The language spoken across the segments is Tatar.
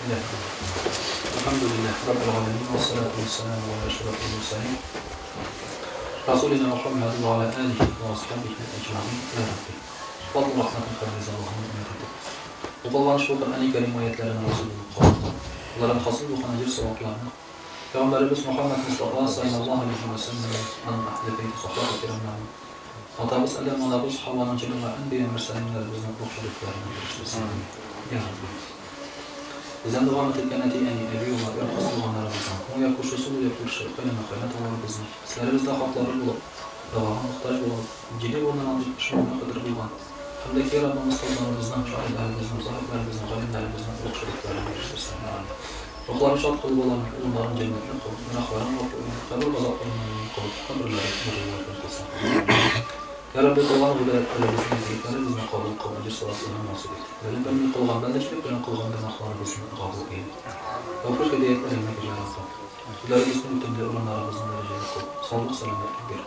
İlahe illallah. Elhamdülillahi Rabbil alemin ve salatu ve selamu ala eşrafil mursalin. Rasulina Muhammed ve ala alihi ve ashabihi ecmaîn. Ya Rabbi. Fadl rahmetin һәм ризалыгын өмет итеп. Укылган шул Коръәни Кәрим аятләрен разый булып кабул кыл. Алардан хасил булган әҗер-савапларны Пәйгамбәребез Мөхәммәд Мостафа салләллаһу алейһи вә сәлләм, аның әһле бәйте, сахаба кирамнарының, атабыз Адәм, анабыз Һаваның, җәмигъ әнбия, мөрсәлиннәребезнең рух шәрифләренә ирештерсен. Я Рабби. Бездән дога ителгән әти-әни, әби-баба, якын туганнарыбызның, уң як күрше, сул як күрше, кайнана-кайнаталарыбызның, өсләребездә хаклары булып, догага мохтаҗ булган, җиде буыннан артык шуңа кадәр булган һәм дә ки Раббым остазларыбызның, шаһитләребезнең, сахибләребезнең, галимнәребезнең рух шәрифләренә ирештерсен. Я Рабби. Рухларын шат кыл, аларның урыннарын җәннәтле кыл, гөнаһларын гафу ит, кабер газапларыннан имин кылып, каберләрен нурлы кылсын. Я Рабби, кылган гыйбадәтләребезне, изгелекләребезне кабул кыл, әҗер-савапларны насыйп ит. Белеп-белми кылган, бәндәчелек белән кылган гөнаһларыбызны гафу әйлә. Тәүфыйк-һидаятләреңне бир, Я Раббым. Сүзләребезне үтемле, урыннарыбызны дәрәҗәле кыл, саулык-сәламәтлек бир.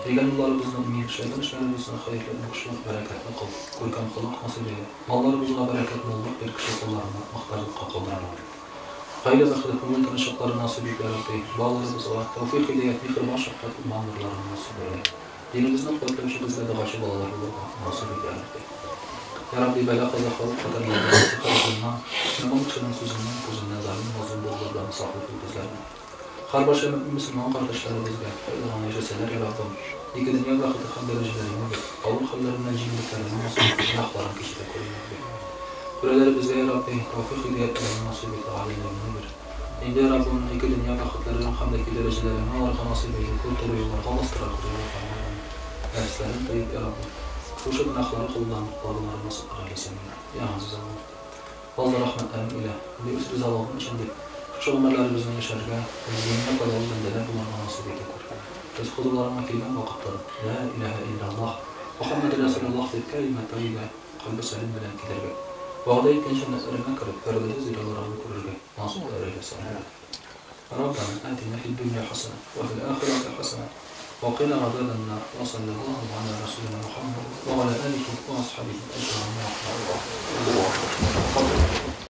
Йөргән юлларыбызны имин, эшләгән эшләребезне хәерле, уңышлы, бәрәкәтле кыл. Күркәм холык насыйп әйлә. Малларыбызга бәрәкәт, муллык бир, кеше кулларына мохтаҗлыкка калдырма. Гаилә бәхете, күңел тынычлыклары насыйп ит, я Рабби. Балаларыбызга тәүфыйк-һидәят, миһербан, шәфкать, иман нурларын насыйп әйлә. Динебезне куәтләүче безгә догачы балалар булырга насыйп ит, я Рабби. Я Рабби, бәла-каза, хәвеф-хәтәрләрдән, сихер-җыннан, яман кешенең сүзеннән, күзеннән, залим, мазлум булулардан саклый күр безләрне. Һәрбарча мөэмин-мөселман кардәшләребезгә, кайда гына яшәсәләр, я Раббым, ике дөнья бәхете һәм дәрәҗәләреңне бир, авыр хәлләреннән җиңеллекләреңне насыйп ит, гөнаһларын кичерә күр, я Рабби. Түрәләребезгә, я Рабби, тәүфыйк-һидаятләреңне насыйп ит, гаделлегеңне бир. Инде, я Раббым, ике дөнья бәхетләрен һәм дә дәрәҗәләреңне аларга насыйп әйлә күр, туры юлларга бастыра күр, я Раббым, аларны. Нәфесләрен тыеп, я Раббым, шушы гөнаһлары кылудан тукталуларын насыйп әйләсен, я Газиз Аллаһ. Фазлы рәхмәтләрең илә, инде үз ризалыгың өчен дип, шушы гомерләребезне яшәргә, үз динеңә файдалы бәндәләр булырга насыйп итә күр. Без хозурларыңа килгән вакытта да, Лә иләһә илляллаһ, Мөхәммәде рәсүлуллаһ дип кәлимә тәййибә, кальбе сәлим белән килергә, вәгъдә иткән җәннәтләреңә кереп, пәрдәсез ояларыңны күрергә насыйп әйләсә. Амин. Раббана атина фид дөнья хәсәнә, вә фил ахирәти хәсәнә, вә кина газабән-нар, вә салләллаһу галә рәсүлинә Мухәммәд вә галә алихи вә асхабихи әҗмәгыйн.